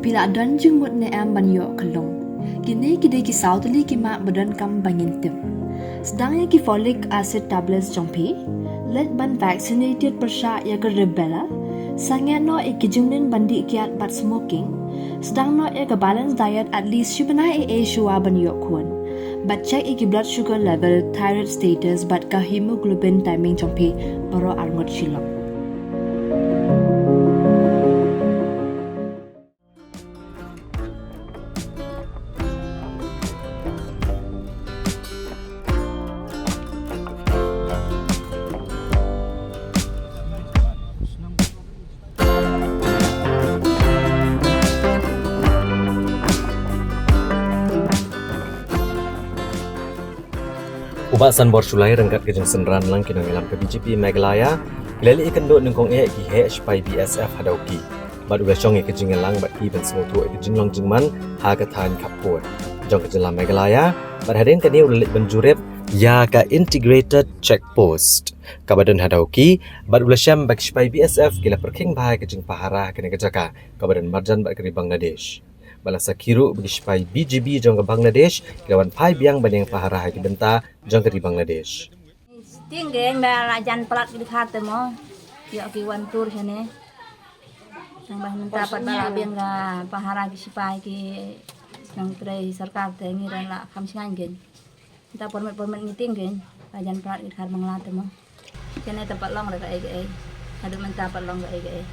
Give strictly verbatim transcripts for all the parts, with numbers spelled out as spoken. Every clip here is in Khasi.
Phi la don jingmut ne em ban ïoh ka lung? Kine ki dei ki saw tylli ki mak ba donkam ba ngin tip. Sdang ïa ki folic acid tablets jong phi. Leit ban vaccinated pyrshah ïa ka rubella. Sangeh noh ïa ki jingmlien ban dih kiad bad smoking. Sdang noh ïa ka balanced diet at least shi bnai ei ei shuwa ban ïoh khun. Bad check ïa ki blood sugar level, thyroid status bad ka hemoglobin timing jong phi baroh arngut shilynter. U Bah Sanbor Shullai ryngkat ka jingsynran lang ki nongïalam ka B J P Meghalaya ki la leit ïakynduh nyngkong eh ki heh shipai B S F ha Dawki. Bad u la shong ïa ka jingïalang bad ki ban sngewthuh ïa ka jinglong jingman ha ka thaiñ khappud jong ka jylla Meghalaya. Bad hadien kane u la leit ban jurip ïa ka integrated check post kaba don ha Dawki. Bad u la shem ba ki shipai B S F ki la pyrkhing bha ïa ka jingpahara ha kane ka jaka kaba don marjan bad ka ri Bangladesh. Bad la sakhi ruh ba ki shipai B G B jong ka Bangladesh ki la wan phai biang ban ïeng pahara ha ki bynta jong ka ri Bangladesh. Sting kein ba la jan palat ki dkhar te mo. Ïoh ki wan tur shane. Tang ba mynta pat ba la biang ka pahara ki shipai ki nongtrei sorkar te ngi ruh la kham shngaiñ kein. Mynta por met por met ngi tieng kein ba jan palat ki dkhar Bangla te mo. Shane te pat long ruh kaei kaei. Haduh mynta pat long kaei kaei.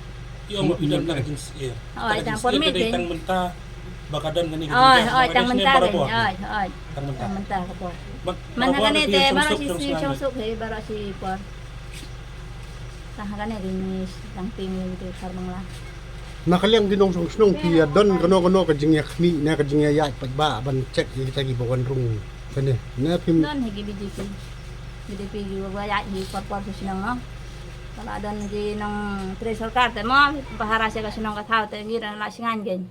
Ïoh mo phi don tang jingsngewsih. Oi, tang por met kein. Tang mynta ba ka don kane ka jingïalang. Oi, oi, tang mynta kein. Oi, oi. Tang mynta. Tang mynta ka por. Man ha kane te baroh shi sngi shong suk hi, baroh shi por. Tang ha kane te ngi tang tieng ïa ki dkhar Bangla. Na ka liang ki nongshong shnong phi ïa don kano kano ka jingïakhmih ne ka jingïaïaid paidbah ban check ïa kita kiba wan rung kane ne phim? Don hi ki B G P. B G P kiba ïaid hi por por ki shnong no. Ka la don ki nongtrei sorkar te mo pahara sha ka shnong ka thaw te ngi ruh la shngaiñ kein.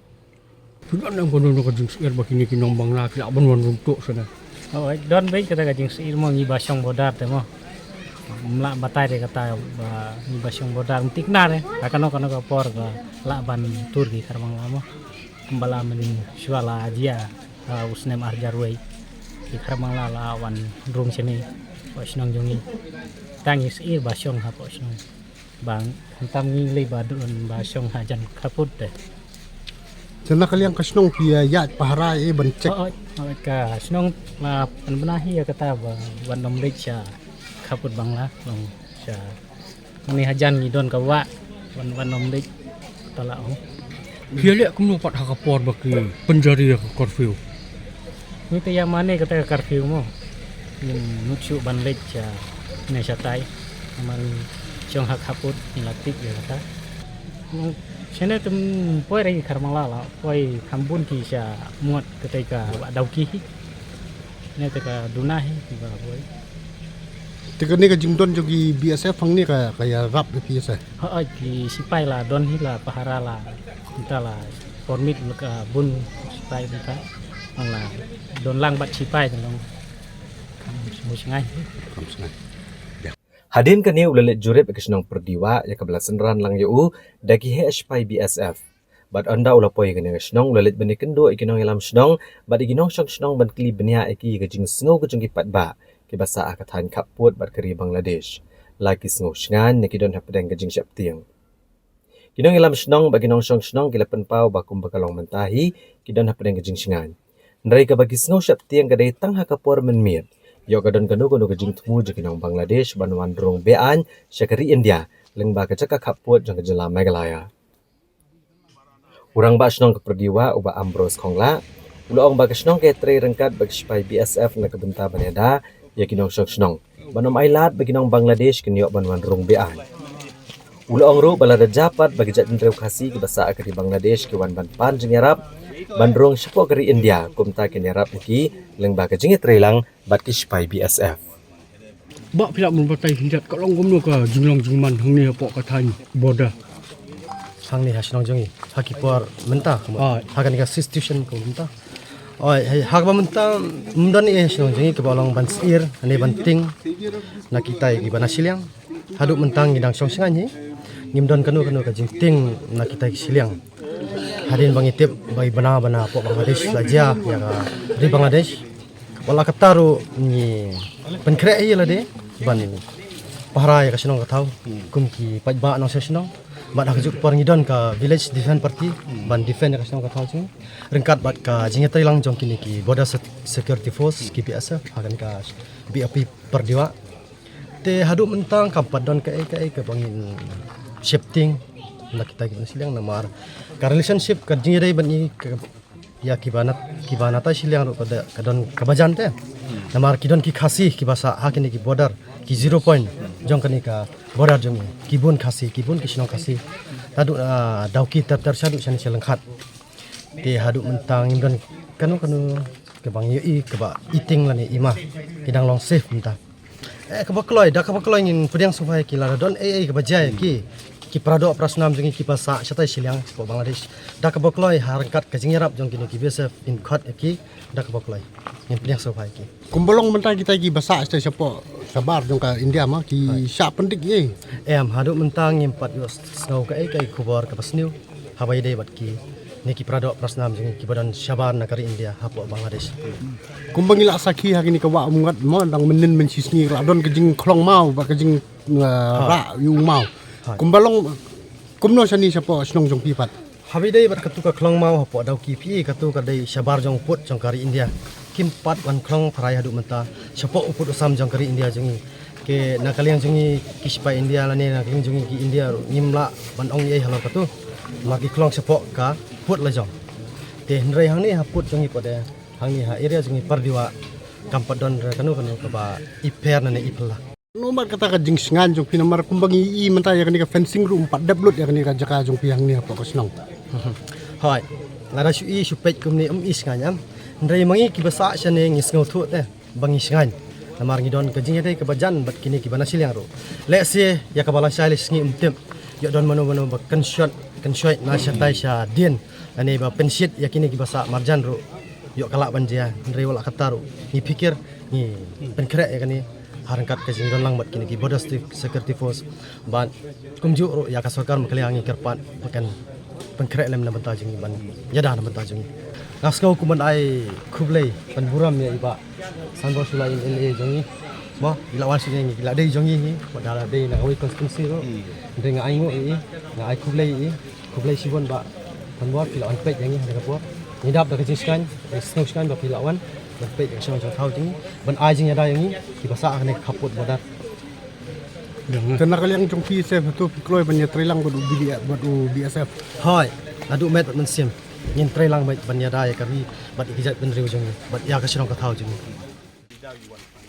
Phi don em kano kano ka jingsngewsih ba kine ki nong Bangla ki lah ban wan rung tuh shane? Oi, don beit kata ka jingsngewsih mo, ngi ba shong border te mo. Ym lah batai de kata ba ngi ba shong border, ym thikna de ha kano kano ka por ba lah ban tur ki dkhar Bangla mo. Kumba la mynnin shuwa la jia ha u snem ar hajar wei, ki dkhar Bangla la wan rung shane hapoh shnong jong ngi. Tang ngi sngewsih ba shong hapoh shnong. Bang, khamtam ngi lei ba don ba shong hajan khappud te. Te na ka liang ka shnong phi ïaid pahara ïa ban check? Oi, oi, ka shnong la pynbna hi ïa kata ba wan ym leit sha khappud Bangla, long sha. Ngi hajan ngi don ka wah wan, wan ym leit ta la ong. Phi ïaleh kumno pat ha ka por ba ki pynjari ïa ka curfew? Ngi te ïa mane kata ka curfew mo. Ngim nud shuh ban leit sha ne shatai. Namar shong ha khappud ngi la tip ïa kata. Shane te ym poi re ki dkhar Bangla la poi kham bun ki sha Mot kata ka wah Dawki hi. Ne te ka duna hi ki ba poi. Te kane ka jingdon jong ki B S F hangne ka, ka ïarap ïa phi sa? Hooid, ki sipai la don hi la pahara la. Mynta la por miet la ka bun sipai mynta. Nang la don lang bad sipai te long. Kam sngewsih ngai. Kam sngewsih ngai. Hadien kane u la leit jurip ïa ka shnong Pyrdiwah ïa kaba la synran lang ïa u da ki heh sipai B S F. Bad ynda u la poi ïa kane ka shnong u la leit ban ïakynduh ïa ki nongïalam shnong bad ïa ki nongshong shnong ban kylli bniah ïa ki ïa ka jingsngew ka jong ki paidbah kiba sah ha ka thaiñ khappud bad ka ri Bangladesh. La ki sngew shngaiñ ne ki don hapdeng ka jingsheptieng. Ki nongïalam shnong bad ki nongshong shnong ki la pynpaw ba kumba ka long mynta hi ki don hapdeng ka jingshngaiñ. Hynrei kaba ki sngew sheptieng ka dei tang ha ka por mynmiet ïoh ka don kano kano ka jingthmu jong ki nong Bangladesh ban wan rung be-aiñ sha ka ri India lyngba ka jaka khappud jong ka jylla Meghalaya. U rangbah shnong ka Pyrdiwah u Bah Ambrose Khonglah u la ong ba ka shnong ka ïatrei ryngkat bad ki sipai B S F na ka bynta ban ïada ïa ki nongshong shnong ban ym ailad ba ki nong Bangladesh kin ïoh ban wan rung be-aiñ. U la ong ruh ba lada jia pat ba ki jait hynriew Khasi kiba sah ha ka ri Bangladesh ki wan ban pan jingïarap ban rung shapoh ka ri India kumta kin ïarap ïa ki lyngba ka jingïatrei lang bad ki sipai B S F. Bah, phi lah ban batai khyndiat ka long kumno ka jinglong jingman hangne hapoh ka thaiñ border? Hangne ha shnong jong ngi ha ki por mynta, ha kane ka situation ka mynta. Oi, ha kaba mynta ym don ei ha shnong jong ngi kaba long ban syiar ne ban tieng na kitai kiba na shiliang. Haduh mynta ngi dang shong shngaiñ hi, ngim don kano kano ka jingtieng na kitai ki shiliang. Hadien ba ngi tip ba i bna bna hapoh Bangladesh la jia ïa ka ri Bangladesh, wat la katta ruh ngi pynkhreh ïa lade ban pahara ïa ka shnong ka thaw kum ki paidbah nongshong shnong. Bad ha kajuh ka por ngi don ka Village Defense Party ban defend ïa ka shnong ka thaw jong ngi, ryngkat bad ka jingïatreilang jong kine ki Border Sec- Security Force, ki B S F, ha kane ka B O P Pardiwah. Te haduh mynta kam pat don kaei kaei kaba ngin shifting na kita kiba na shiliang, namar ka relationship ka jingïadei bad ngi ka, ïa kiba na, kiba na tai shiliang ruh ka da, ka don kaba jan te. Namar ki don ki Khasi kiba sah ha kine ki border, ki zero point jong kane ka border jong ngi, ki bun Khasi, ki bun ki shnong Khasi. Haduh, ah, Dawki ter ter shaduh shane sha Lyngkhat. Te haduh mynta ngim don kano kano kaba ngi ïohi kaba i tieng lane i ma, ki dang long safe mynta. Eh, kaba kloi, da kaba kloi ngin pdiang sngewbha ïa ki, lada don ei ei kaba jia ïa ki, ki paradoh parasnam jong ngi kiba sah shatai shiliang shapoh Bangladesh, da kaba kloi ha ryngkat ka jingïarap jong kine ki B S F ngin khot ïa ki, da kaba kloi ngin pdiang sngewbha ïa ki. Kumba long mynta kita kiba sah shatai shapoh shabar jong ka India ma ki shah pyndik ïa. Em, haduh mynta ngim pat ïohsngew kaei kaei khubor kaba sniew haba ïadei bad kine ki paradoh parasnam jong ngi kiba don shabar na ka ri India hapoh Bangladesh. Kumba ngi la sakhi ha kine ka Wah Umngat mo, dang mynnin mynshisngi la don ka jingkhlong maw bad ka jing, uh, rah ïa u maw. Kumba long kumno shane shapoh shnong jong phi pat? Haba ïadei bad katu ka khlong maw hapoh Dawki, phi, katu ka dei shabar jong u pud jong ka ri India. Kim pat wan khlong tharai haduh mynta shapoh u pud u sam jong ka ri India jong ngi. Ke na ka liang jong ngi ki sipai India lane na ka liang jong ngi ki India ruh ngim lah ban ong ei ei halor katu. Namar ki khlong shapoh ka pud la jong. Te hynrei hangne ha pud jong ngi pat de, hangne ha area jong ngi Pardiwah, kam pat don re kano kano kaba i pher lane i phylla. Namar kata ka jingsngewsih jong phi, namar kumba ngi i mynta ïa kane ka fencing ruh ym pat dep lut ïa kane ka jaka jong phi hangne hapoh ka shnong. Hooid. Lada shu i shu peit kumne ym i sngewsih em. Hynrei ma ngi kiba sah shane ngi sngewthuh te ba ngi sngewsih. Namar ngi don ka jingïadei kaba jan bad kine kiba na shiliang ruh. Lehse ïa kaba lashai lashisngi ym tip. Ïoh don mano mano ba kynshot kynshoi na shatai shadien. Lane ba pynshit ïa kine kiba sah marjan ruh. Ïoh ka lah ban jia, hynrei wat la katta ruh ngi pyrkhat, ngi pynkhreh ïa kane ha ryngkat ka jingdon lang bad kine ki Border Security Force bad kumjuh ruh ïa ka sorkar Meghalaya ngi kyrpad ba kan pynkhreh lem na bynta jong ngi ban ïada na bynta jong ngi. Nga sngew kum ban ai khublei ban burom ïa i Bah Sanbor Shullai, M L A jong ngi. Mo, i la wan sha ngi, i la dei jong ngi, i la dei na kawei constituency ruh. Hynrei nga ai nguh ïa i, nga ai khublei ïa i. Khublei shibun Bah Sanbor, phi la wan peit ïa ngi ha kane ka por. Ngi dap da ka jingsngewsih, jingsngewsih ba phi la wan ban peit ïa ka shnong jong thaw jong ngi, ban ai jingïada ïa ngi kiba sah ha kane ka khappud border. Te na ka liang jong phi sef hato phi kloi ban ïatreilang bad u B D F, bad u B S F? Hooid, naduh met bad mynsiem ngin treilang bad ban ïada ïa ka ri bad ïa ki jaitbynriew jong ngi bad ïa ka shnong ka thaw jong ngi.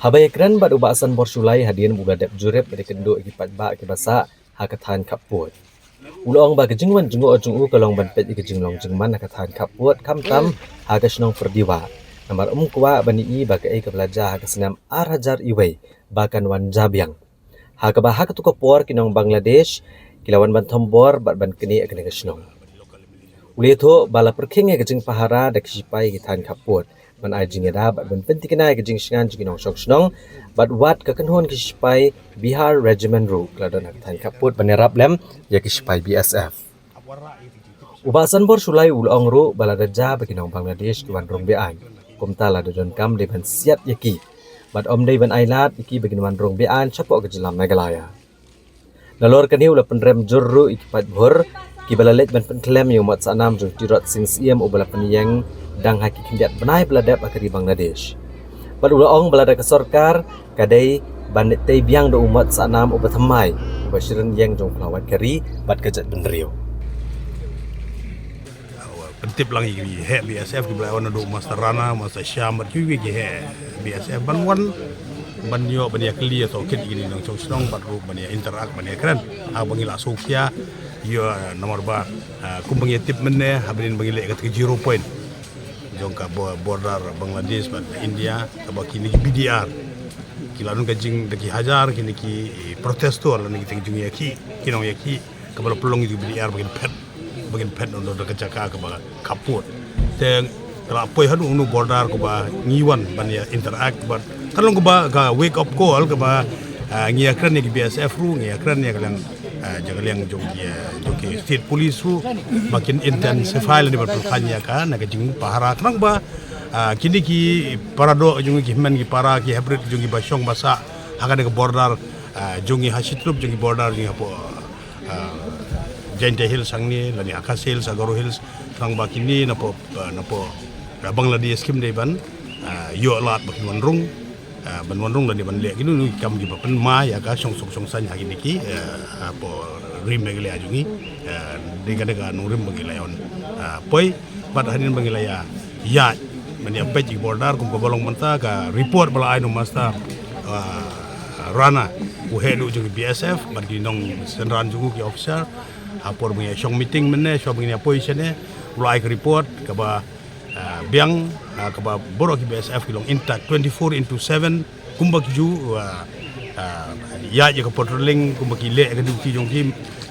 Haba ïakren bad u Bah Sanbor Shullai hadien ba u la dep jurip bad ïakynduh ïa ki paidbah kiba sah ha ka thaiñ khappud. U la ong ba ka jingwan jngoh jong u ka long ban peit ïa ka jinglong jingman ha ka thaiñ khappud, khamtam ha ka shnong Pardiwah. Namar um kwah ban ïohi ba kaei kaba la jia ha ka snem ar hajar wei ba kan wan jia biang. Ha kaba ha katu ka por ki nong Bangladesh ki la wan ban thombor bad ban knieh ïa kane ka shnong. U la ïathuh ba la pyrkhing ïa ka jingpahara da ki shipai ki thaiñ khappud ban ai jingïada bad ban pynthikna ïa ka jingsngewsih jong ki nongshong shnong, bad wat ka kynhun ki shipai Bihar Regiment ruh ki la don ha ka thaiñ khappud ban ïarap lem ïa ki shipai B S F. U Bah Sanbor Shullai u la ong ruh ba lada jia ba ki nong Bangladesh ki wan rung be-aiñ, kumta lada donkam dei ban siat ïa ki bad ym dei ban ailad ïa ki ba kin wan rung be-aiñ shapoh ka jylla Meghalaya. Nalor kane u la pynrem jur ruh ïa ki paidbah kiba la leit ban pynkhlem ïa u mot sahnam jong u Tirot Sing Syiem uba la pynïeng dang ha ki khyndiat bnai ba la dep ha ka ri Bangladesh. Bad u la ong ba lada ka sorkar ka dei ban leit tei biang da u mot sahnam uba thymmai, uba shirynïeng jong u paidbah ka ri bad ka jaitbynriew. Pyntip lang ïa ki heh B S F kiba la wan naduh Master Rana, Master Sham bad kiwei ki heh B S F ban wan ban ïoh ban ïa kylli ïa tohkit ïa ki nongshong shnong bad ruh ban ïa interact ban ïa kren. Haba ngi la sngewkhia ïa namar ba, ah, kumba ngi tip mynne haba ngi leh ïa kata ka zero point jong ka bo-, border Bangladesh bad India, kaba kine ki B D R ki la don ka jing da ki hajar kine ki protestor lane kita ki jingïakhih, ki nongïakhih, kaba la pynlong ïa ki B D R ba kin phet, ba kin phet noh da ka jaka kaba khappud. Te ka la poi haduh u border kaba ngi wan ban ïa interact bad ka long kaba ka wake up call kaba, ah, ngi ïakren ïa ki B S F ruh, ngi ïakren ïa ka liang, Ah, jaka liang jong ki, ah, jong ki state police ruh ba kin intensify lane ban pynkhlan ïa ka na ka jingpahara khnang ba, ah, kine ki para doh jong ki hynmen ki para ki hapdeng jong ki ba shong ba sah ha kane ka border, ah, jong ki ha shi tyrkup jong ki border jong ki hapoh, ah, Jaintia Hills hangne lane ha Khasi Hills, ha Garo Hills, khnang ba kine napoh, ah, napoh, ah, Bangladesh kim dei ban, ah, ïoh lad ba kin wan rung. Ah, ban wan rung lane ban leh kino kino ki kam kiba pynma ïa ka shongsuk shongsaiñ ha kine ki, eh, hapoh ri Meghalaya jong ngi, eh, dei kane ka nongrim ba ngi la ïa wan, ah, poi bad hadien ba ngi la ïa ïaid ban ïa peit ki border kum kaba long mynta ka report ba la ai na u Master, ah, Rana, u heh duh jong ki B S F bad ki nongsynran jong u ki officer. Ha por ba ngi ïa shong meeting mynne, shwa ba ngi ïa poi shane, u la ai ka report kaba ah, biang, ah, kaba baroh ki B S F ki long intact twenty-four into seven, kumba ki ju, ah, ah, ïaid ïa ka patrolling, kumba ki leh ïa ka duty jong ki,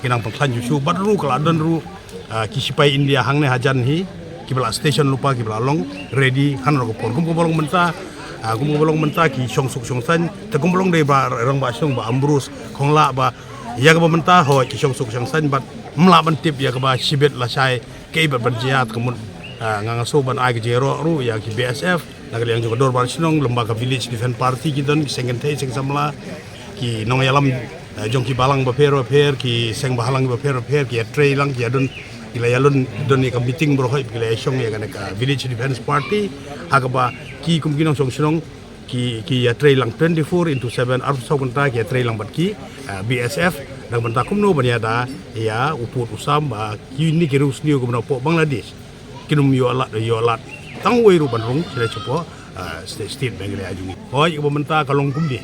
ki nang pynkhlaiñ shuh shuh bad ruh ka la don ruh, ah, ki sipai India hangne hajan hi kiba la station lypa, kiba la long ready ha kano kano ka por. Kum kaba long mynta, ah, kum kaba long mynta ki shongsuk shongsaiñ, te kum ba long dei ba rangbah shnong Bah Ambrose Konglah ba ïa kaba mynta hooid ki shongsuk shongsaiñ bad ym lah ban tip ïa kaba shibit lashai kaei bad ban jia. Te ka mut, ah, nga nga shu ban ai ka jingïaroh ruh ïa ki B S F na ka liang jong ka dorbar shnong, lem bad ka Village Defence Party, ki don ki seng kynthei seng samla, ki nongïalam, ah, jong ki balang bapher bapher, ki seng balang bapher bapher, ki ïatrei lang, ki ïa don, ki la ïa lun don ïa ka meeting baroh hooid, ki la ïa shong ïa kane ka Village Defence Party, ha kaba ki kum ki nongshong shnong ki, ki ïatrei lang twenty-four into seven, arphew saw kynta ki ïatrei lang bad ki, ah, B S F, dang bynta kumno ban ïada ïa u pud u sam ba kine ki riewsniew kiba na poh Bangladesh kin ym ïoh lad, ïoh lad tang uwei ruh ban rung sha lade shapoh, ah, state, state Meghalaya jong ngi. Hooid kaba mynta ka long kumne.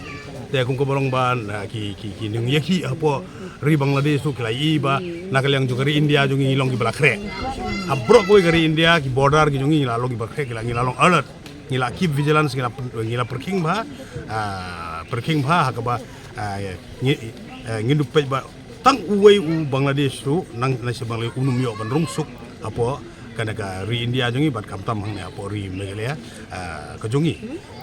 Te kum kaba long ba, ah, ki, ki, ki nongïakhih hapoh ri Bangladesh ruh ki la ïohi ba na ka liang jong ka ri India jong ngi long kiba la khreh. Ha baroh kawei ka ri India ki border ki jong ngi la long kiba khreh, ki la, ngi la long alert. Ngi la keep vigilance, ngi la, ngi la pyrkhing bha, ah, pyrkhing bha ha kaba, ah, ngi, eh, ngin dup peit ba tang uwei u Bangladesh ruh nang, nang sha Bangladesh un ym ïoh ban rung suk hapoh kane ka ri India jong ngi bad khamtam hangne hapoh ri Meghalaya, ah, ka jong ngi.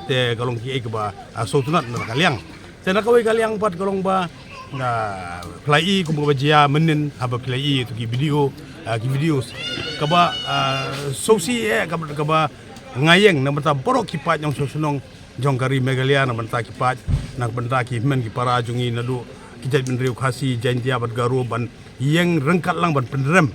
Te ka long kiei kaba, ah, sngewtynnat na ka liang. Te na kawei ka liang pat ka long ba, ah, phi la ïohi kum kaba jia mynnin haba phi la ïohi ïa ki video, ah, ki videos kaba, ah, sngewsih eh kaba, kaba nga ïeng na ka bynta baroh ki paid nongshong shnong jong ka ri Meghalaya, na ka bynta ki paid, na ka bynta ki hynmen ki para jong ngi naduh ki jaitbynriew Khasi, Jaintia bad Garo ban ïeng ryngkat lang ban pynrem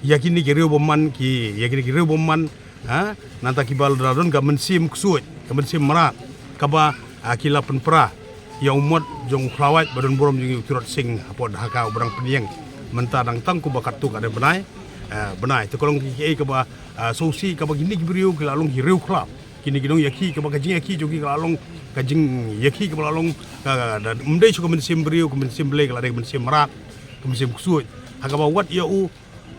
ïa kine ki riew bymman ki, ïa kine ki riew bymman, ha, nangta kiba la don ka mynsiem ksuid, ka mynsiem mrad kaba, ah, ki la pynpra ïa u mot jong u khlawait ba don burom jong ngi u Tirot Sing hapoh Dhaka uba dang pynïeng mynta dang tang kumba katto katne bnai, eh, bnai. Te ka long kiei kaba, ah, sngewsih kaba kine ki briew ki la long ki riew khlaw. Kine ki nongïakhih kaba ka jingïakhih jong ki ka la long, ka jingïakhih kaba la long, ka, ka, da, ym dei shuh ka mynsiem briew, ka mynsiem Blei, ka la dei ka mynsiem mrad, ka mynsiem ksuid. Ha kaba wat ïa u,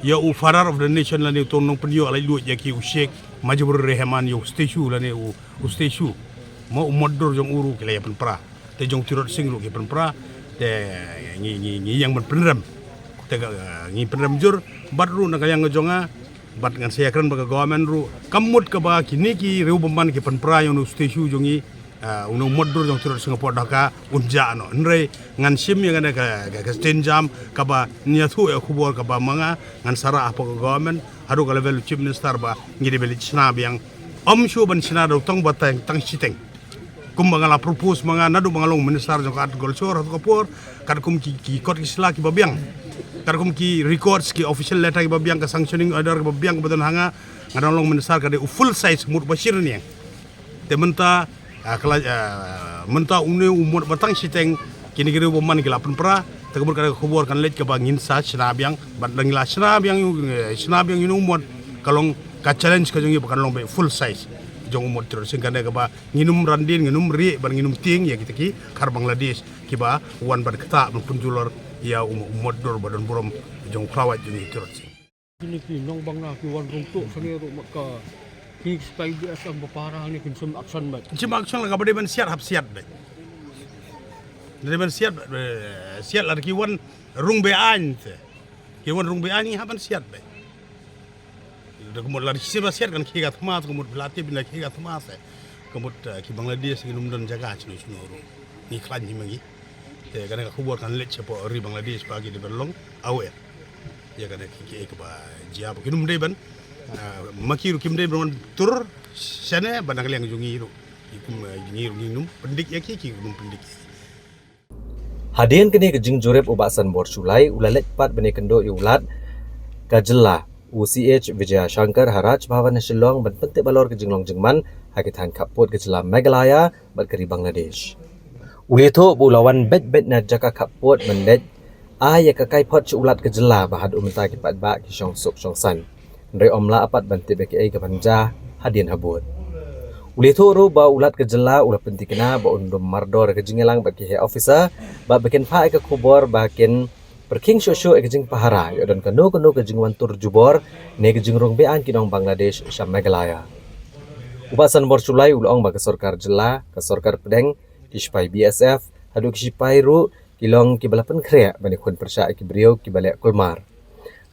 ïa u father of the nation lane uto u nongpynïoh laitluid ïa ki, u Sheikh Mujibur Rahman, ïa u statue lane u, u statue, mo, u mot dur jong u ruh ki la ïa pynpra. Te jong u Tirot Sing ruh ki pynpra. Te ngi, ngi, ngi ïeng ban pynrem. Te ka, ngi pynrem jur bad ruh na ka liang ka jong nga bad ngan sa ïakren bad ka government ruh. Ka mut kaba kine ki riew bymman ki pynpra ïa une u statue jong ngi, ah, une u mot dur jong u Tirot Sing hapoh Dhaka un jah noh. Hynrei ngan shim ïa kane ka, ka, ka stynjam kaba ngi ïathuh ïa ka khubor kaba ma nga ngan sa rah hapoh ka government haduh ka level u Chief Minister ba ngi dei ban leit shna biang. Ym shuh ban shna da u tong ba tang, tang shiteng. Kumba nga la propose ma nga naduh ba nga long minister jong ka Art Culture haduh ka por, katkum ki, ki kot ki sla kiba biang, katkum ki records, ki official letter kiba biang, ka sanctioning order kiba biang kaba don ha nga, nga dang long minister ka dei u full size mut ba shirniang. Te mynta, ah, ka la, ah, mynta une u mot ba tang shiteng kine ki riew bymman ki la pynpra, te ka mut ka dei ka khubor kan leit kaba ngin sa shna biang, bad lada ngi la shna biang ïa u, eh, shna biang ïa une u mot ka long ka challenge ka jong ngi ba kan long ba full size jong u mot Tirot Sing, ka dei kaba ngin ym randien, ngin ym rieh bad ngin ym tieng ïa kita ki khar Bangladesh kiba wan ban ktah ban pynjulor ïa u, u mot dur ba don burom jong u khlawait jong ngi Tirot Sing. Kine ki nongbangla ki wan rung tuh shangne ruh ma ka, ki spy B S F ba para hangne kin shim action beit. Shim action la kaba dei ban siat hap siat beit. Dei ban siat, eh, siat lada ki wan rung be-aiñ te. Ki wan rung be-aiñ ngi hap ban siat beit. Da ka mut lada ki sngewbha siat kan khie ka thma, da ka mut phi la tip ynda khie ka thma se. Ka mut, eh, ki Bangladesh ngin ym don jaka shano shano ruh. Ngi khlaiñ hi ma ngi. Te kane ka khubor kan leit shapoh ri Bangladesh ba ki dei ban long aware ïa kane ka, ka, kaba jia ba kin ym dei ban, ah, ma ki ruh kim dei ban wan tur shane ba na ka liang jong ngi ruh ki kum, ah, ngi ruh ngim pyndik ïa ki, ki kum pyndik ïa ki. Hadien kane ka jingjurip u Bah Sanbor Shullai u la leit pat ban ïakynduh ïa u Lat ka jylla u C H Vijayashankar ha Raj Bhavan ha Shillong ban pyntip halor ka jinglong jingman ha ki thaiñ khappud ka jylla Meghalaya bad ka ri Bangladesh. U la ïathuh ba u la wan beit beit na jaka khappud ban leit ai ïa ka kaiphod sha u Lat ka jylla ba haduh mynta ki paidbah ki shong suk shong saiñ. Hynrei ym lah pat ban tip ïa kaei kaban jia hadien habud. U la ïathuh ruh ba u Lat ka jylla u la pynthikna ba un ym mardor ïa ka jingïalang bad ki heh officer bad ba kin phah ïa ka khubor ba kin pyrkhing shuh shuh ïa ka jingpahara ïoh don kano kano ka jingwan tur jubor ne ka jingrung be-aiñ ki nong Bangladesh sha Meghalaya. U Bah Sanbor Shullai u la ong ba ka sorkar jylla, ka sorkar pdeng, ki shipai B S F haduh ki shipai ruh ki long kiba la pynkhreh ban ïakhun pyrshah ïa ki briew kiba leh kulmar.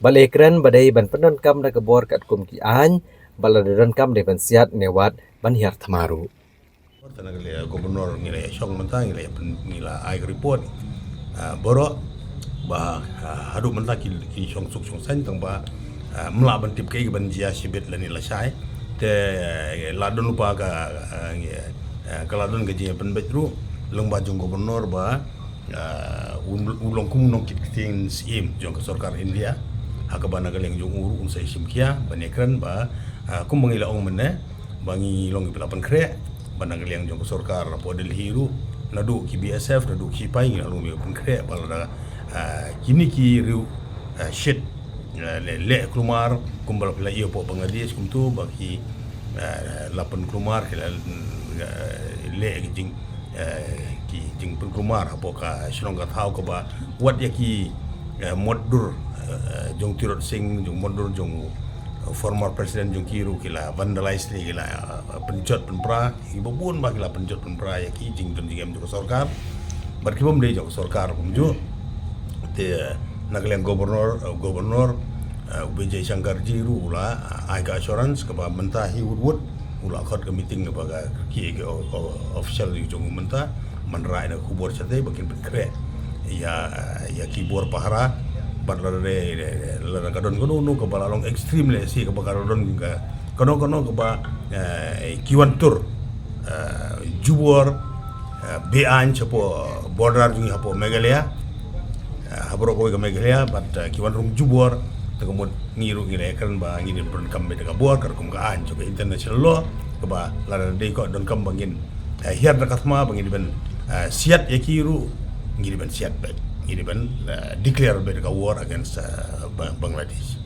Ba la ïakren ba dei ban pyndonkam da ka bor katkum ki aiñ, ba lada donkam dei ban siat ne wat ban hiar thma ruh. Te na ka liang Governor ngi la ïashong mynta, ngi la ïa pyn-, ngi la ai ka report, ah, baroh ba, ah, haduh mynta ki, ki shong suk shong saiñ tang ba, ah, ym lah ban tip kaei kaban jia shibit lane lashai. Te, eh, la don lypa ka, ah, ngi, ah, ka la don ka jingpynbeit ruh lyngba jong Governor ba, ah, u, u long kum u nongkit ktien syiem jong ka sorkar India ha kaba na ka liang jong u ruh un sa ïashim khia ban ïakren ba, ah, kumba ngi la ong mynne ba ngi long kiba la pynkhreh ba na ka liang jong ka sorkar hapoh Delhi ruh, naduh ki B S F naduh ki shipai ngi la long kiba pynkhreh ba lada, ah, kine ki riew, ah, shit, ah, leh, leh kulmar kumba la phi la ïoh hapoh Bangladesh kumto ba ki, ah, la pynkulmar ki la, ah, leh ki jing, ah, ki jingpynkulmar hapoh ka shnong ka thaw kaba wat ïa ki, ah, mot dur, ah, jong Tirot Sing, jong mot dur jong, ah, former president jong ki ruh ki la vandalize ne ki la, ah, pynjot pynpra, kiba bun ba ki la pynjot pynpra ïa ki jingdon jingem jong ka sorkar. Bad ki bym dei jong ka sorkar kumjuh. Te na ka liang Governor, eh, Governor, eh, Vijayashankar ji ruh u la, eh, ai ka assurance kaba mynta hi wut wut u la khot ka meeting kaba ka ki, ki o-, o-, official jong u mynta ban rai na ka khubor shatei ba kin pynkhreh ïa, ïa ki bor pahara. Bad lada, lada ka don kano kano kaba la long extreme lehse kaba ka don ka kano kano kaba, eh, ki wan tur, eh, jubor, eh, be-aiñ shapoh border jong ngi hapoh Meghalaya, eh, ha baroh kawei ka Meghalaya bad, eh, ki wan rung jubor, te ka mut ngi ruh ngi la ïakren ba ngi dei ban pyndonkam beit da ka bor ka rukom ka aiñ jong ka international law kaba lada dei ka donkam ba ngin, eh, hiar da ka thma ba ngi dei ban, eh, siat ïa ki ruh ngi dei ban siat beit, ngi dei ban, eh, declare beit da ka war against, eh, Ba-, Bangladesh.